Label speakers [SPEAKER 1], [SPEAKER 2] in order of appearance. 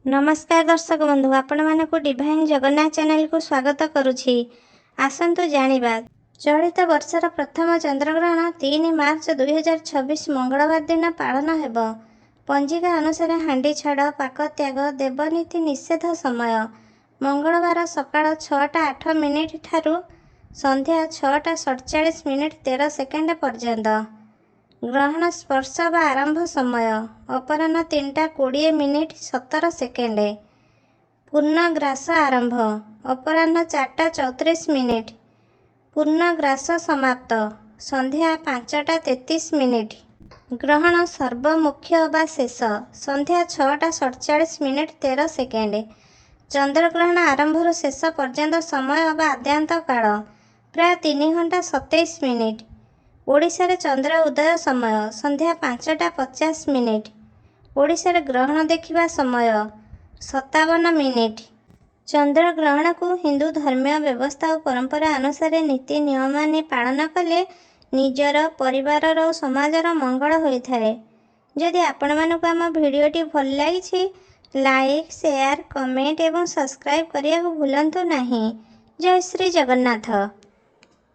[SPEAKER 1] ନମସ୍କାର ଦର୍ଶକ ବନ୍ଧୁ, ଆପଣମାନଙ୍କୁ ଡିଭାଇନ୍ ଜଗନ୍ନାଥ ଚ୍ୟାନେଲକୁ ସ୍ୱାଗତ କରୁଛି। ଆସନ୍ତୁ ଜାଣିବା, ଚଳିତ ବର୍ଷର ପ୍ରଥମ ଚନ୍ଦ୍ରଗ୍ରହଣ 3 ମାର୍ଚ୍ଚ 2026 ମଙ୍ଗଳବାର ଦିନ ପାଳନ ହେବ। ପଞ୍ଜିକା ଅନୁସାରେ ହାଣ୍ଡି ଛାଡ଼, ପାକତ୍ୟାଗ, ଦେବନୀତି ନିଷେଧ ସମୟ ମଙ୍ଗଳବାର ସକାଳ 6ଟା 8 ମିନିଟ୍ ଠାରୁ ସନ୍ଧ୍ୟା 6ଟା 47 ମିନିଟ୍ 13 ସେକେଣ୍ଡ ପର୍ଯ୍ୟନ୍ତ। ଗ୍ରହଣ ସ୍ପର୍ଶ ବା ଆରମ୍ଭ ସମୟ ଅପରାହ୍ନ 3ଟା 20 ମିନିଟ୍ 17 ସେକେଣ୍ଡ। ପୂର୍ଣ୍ଣଗ୍ରାସ ଆରମ୍ଭ ଅପରାହ୍ନ 4ଟା 34 ମିନିଟ୍। ପୂର୍ଣ୍ଣଗ୍ରାସ ସମାପ୍ତ ସନ୍ଧ୍ୟା 5ଟା 33 ମିନିଟ୍। ଗ୍ରହଣ ସର୍ବମୁଖ୍ୟ ବା ଶେଷ ସନ୍ଧ୍ୟା 6ଟା 47 ମିନିଟ୍ 13 ସେକେଣ୍ଡ। ଚନ୍ଦ୍ରଗ୍ରହଣ ଆରମ୍ଭରୁ ଶେଷ ପର୍ଯ୍ୟନ୍ତ ସମୟ ବା ଆଦ୍ୟାନ୍ତ କାଳ ପ୍ରାୟ 3 ଘଣ୍ଟା 27 ମିନିଟ୍। ଓଡ଼ିଶାରେ ଚନ୍ଦ୍ର ଉଦୟ ସମୟ ସନ୍ଧ୍ୟା 5ଟା 50 ମିନିଟ୍। ଓଡ଼ିଶାରେ ଗ୍ରହଣ ଦେଖିବା ସମୟ 57 ମିନିଟ୍। ଚନ୍ଦ୍ରଗ୍ରହଣକୁ ହିନ୍ଦୁ ଧର୍ମୀୟ ବ୍ୟବସ୍ଥା ଓ ପରମ୍ପରା ଅନୁସାରେ ନୀତି ନିୟମ ମାନି ପାଳନ କଲେ ନିଜର, ପରିବାରର ଓ ସମାଜର ମଙ୍ଗଳ ହୋଇଥାଏ। ଯଦି ଆପଣମାନଙ୍କୁ ଆମ ଭିଡ଼ିଓଟି ଭଲ ଲାଗିଛି, ଲାଇକ୍, ସେୟାର, କମେଣ୍ଟ ଏବଂ ସବସ୍କ୍ରାଇବ୍ କରିବାକୁ ଭୁଲନ୍ତୁ ନାହିଁ। ଜୟ ଶ୍ରୀ ଜଗନ୍ନାଥ।